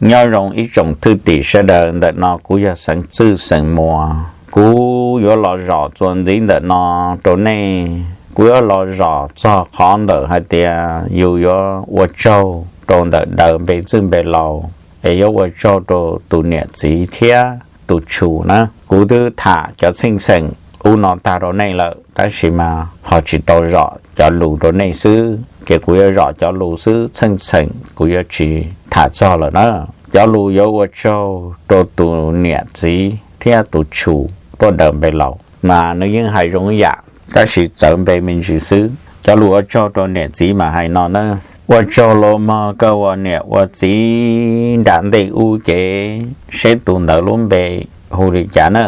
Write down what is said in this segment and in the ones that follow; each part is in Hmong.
Nyob zoo ib tsoom thwj tim sawv daws, ntawm no kuv yog Xeev Txwj xeem Muas. Kuv yuav los zom txuas ntxiv ntawm no rau nej. Kuv yuav los zom txog qhov ntawm hais tias yus yuav ua tsaug rau ntawm daws npe txwj npe laus, es yuav ua tsaug rau tus niam txiv thiab tus tshus na. Kuv twb tham cov txheej txheem ub no tag rau nej lawm, tab sis mas ho tsis tau zom cov lus rau nej xwb, ces kuv yuav zom cov lus xwb, txheej txheem kuv yuav tsis tham txog lawm na. Cov lus yuav ua tsaug rau tus niam txiv thiab tus tshus tuaj daws npe laus mas nws yeej hais zoo ib yam, tab sis txawv npe me ntsis xwb. Cov lus ua tsaug rau niam txiv mas hais no na: Ua tsaug los mog koj ua niam ua txiv, nram ntej ub ces seb tus ntawd lub npe hu li cas na,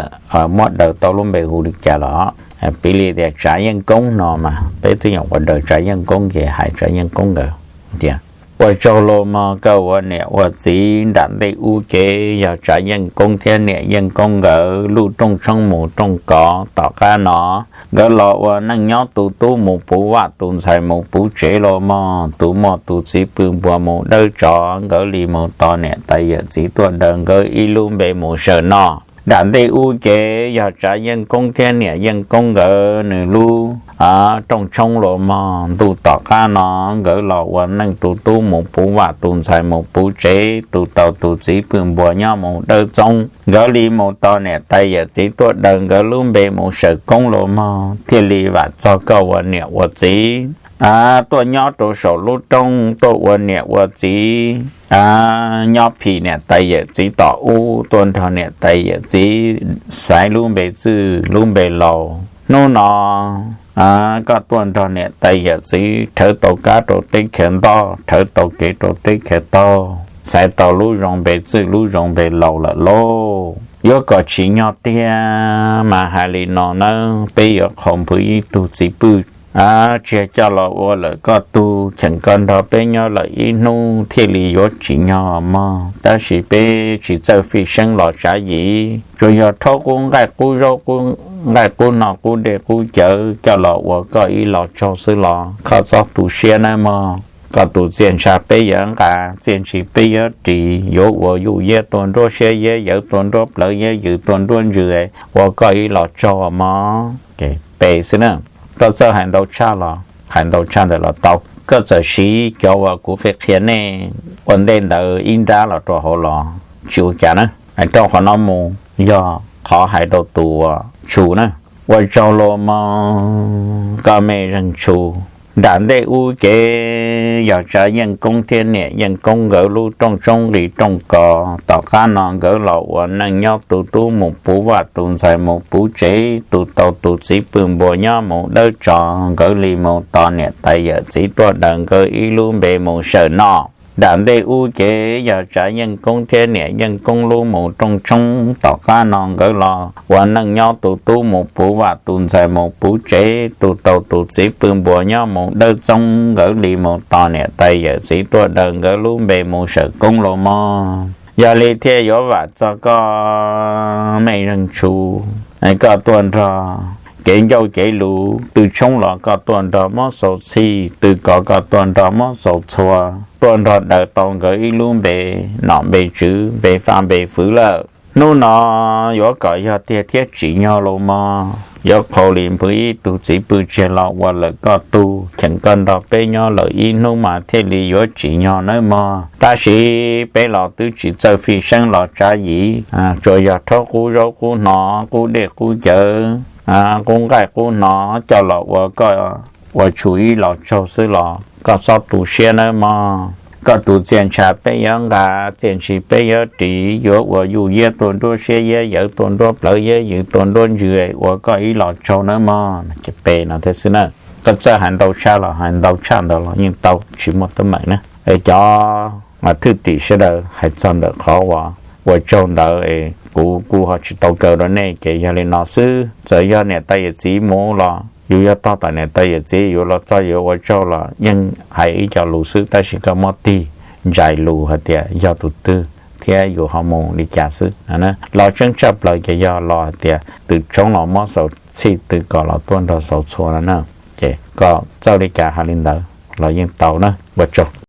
muab daws tau lub npe hu li cas los. Piv li tias Tsav Yeej Koob no mas peb twb nyuam qhuav daws Tsav Yeej Koob ces hais Tsav Yeej Koob nkawd tias, ua tsaug los mog koj ua niam ua txiv, nram ntej ub ces yog Tsav Yeej Koob thiab niam Yeej Koob nkawd lub rooj tshoob mus rooj kos. Tom qab no nkawd los ua neej nyob tu tub mus puv vaj, tu ntxhais mus puv tsev los mog, tus muaj tus txiv pw npuas mus dawb tsov, nkawd li mus tos niam tais yawm txiv tuaj daws nkawd ib lub npe mus sawm no. Nram ntej ub ces yog Tsav Yeej Koob thiab niam Yeej Koob nkawd nws lub rooj tshoob los mog. Ntuj tom qab no nkawd los ua neej tu tub mus puv vaj, tu ntxhais mus puv tsev, tus tau tus txiv pw npuas nyob mus dawb txoob, nkawd li mus tos niam tais yawm txiv tuaj daws nkawd lub npe mus sawm koob los mog, thiaj li vam txog koj ua niam ua txiv. Tuaj nyob rau saum lub roob, tuaj ua niam ua txiv, nyob phim niam tais yawm txiv tom ub, tuaj nrog niam tais yawm txiv xaiv lub npe txwj lub npe laus. Hnub no koj tuaj nrog niam tais yawm txiv rhawv tau kab rau teb chaws ntoj, rhawv tau kev rau teb chaws taug, xaiv tau lub zoo npe txwj lub zoo npe laus lawm lauj. Yuav kom tsim nyog tiag mas hais li no nawb, peb yuav qhau npwg ib tug txiv pwj, tsis yog coj los ua lawm koj tug, cheem koj nrog peb nyob lawm ib hnub thiaj li yuav tsim nyog mog. Tab sis peb tsis txawj fij seeb los tsav yim, tsuas yog rhaub qub nqaij qub zaub, nqaij qub no qub dej qub cawv coj los ua koj ib los tsaug xwb los koj txhob tu siab nawb mog. Koj tus txiaj ntsha peb yuav nqa, txiaj ntsig peb yuav ris, yuav ua yuj yiab tuaj nruab siab, yiab yawv tuaj nruab plawv, yiab yws tuaj nruab ntsws, ua koj ib los tsaug mog. Pe xwb na, koj txawj hais ntau tshaj los hais ntau tshaj ntawd los tau. Koj txawm siv cov uas kuv qhia qhia nej ua ntej ntawd ib nrab los rau hauv los tsis ua cas na. Hais rau qhov no mus yog qhov hais rau tus uas tshus na. Ua tsaug los mog koj me zeeg tshus, nram ntej ub ces yog Tsav Yeej Koob thiab niam Yeej Koob nkawd lub rooj tshoob nqis rooj kos. Tom qab no nkawd los ua neej nyob tu tub mus puv vaj, tu ntxhais mus puv tsev, tu tau tu txiv pw npuas nyob mus dawb tsov, nkawd li mus tos niam tais yawm txiv tuaj daws nkawd ib lub npe mus sawm no. Nram ntej ub ces yog Tsav Yeej Koob thiab niam Yeej Koob lub mus rooj tshoob. Tom qab no nkawd los ua neej nyob tu tub mus puv vaj, tu ntxhais mus puv tsev, tu tau tu txiv pw npuas nyob mus dawb txoob, nkawd li mus tos niam tais yawm txiv tuaj daws nkawd lub npe mus sawm koob los mog. Yog li thiaj yuav vam txog koj me zeeg tshus, koj tuaj nrog kev ncauj kev lus, tw tshoob los koj tuaj nrog muab xaus txhij, tw kos koj tuaj nrog muab xaus txhua, tuaj nrog daws tau nkawd ib lub npe nom npe tswv, npe faj npe fwv lawm. Hnub no yuav kom yog tiag thiab tsim nyog los mog, yuav qhau li npwg ib tug txiv pwj tsiag los ua lawm koj tug, cheem koj nrog peb nyob lawm ib hnub mas thiaj li yuav tsim nyog nawb mog. Tab sis peb los twb tsis txawj fij seeb los tsav yim, tsuas yog rhaub qub zaub qub hno, qub dej qub cawv, qub nqaij qub hno coj los ua koj ua tshus ib los tsaug xwb los koj txhob tu siab nawb mog. Koj tus txiaj ntsha peb yuav nqa, txiaj ntsig peb yuav ris, yuav ua yuj yiab tuaj nruab siab, yiab yawv tuaj nruab plawv, yiab yws tuaj nruab ntsws, ua koj ib los tsaug nawb mog. Ces pe no thiab xwb na. Koj txawj hais ntau tshaj los hais ntau tshaj ntawd los yeej tau, tsis muaj teeb meem na. Es cov thwj tim sawv daws hais txog ntawm qhov uas ua tsaug ntawd es kuv kuj ho tsis tau kaw rau nej, ces yog li no xwb. Txawm yog niam tais yawm txiv mus los yus yog tog tom niam tais yawm txiv, yus los txog yuav ua tsaug los yeej hais ib co lus xwb, tab sis koj muab tig ntsais lus hais tias yog tus twg thiab yus ho mus li cas xwb. Los tseeb tshaj plaws ces yog los hais tias tw tshoob los muab xaus txhij, tw kos los tuaj nrog xaus txhua no na. Ces koj txawj li cas hais li ntawd los yeej tau na. Ua tsaug.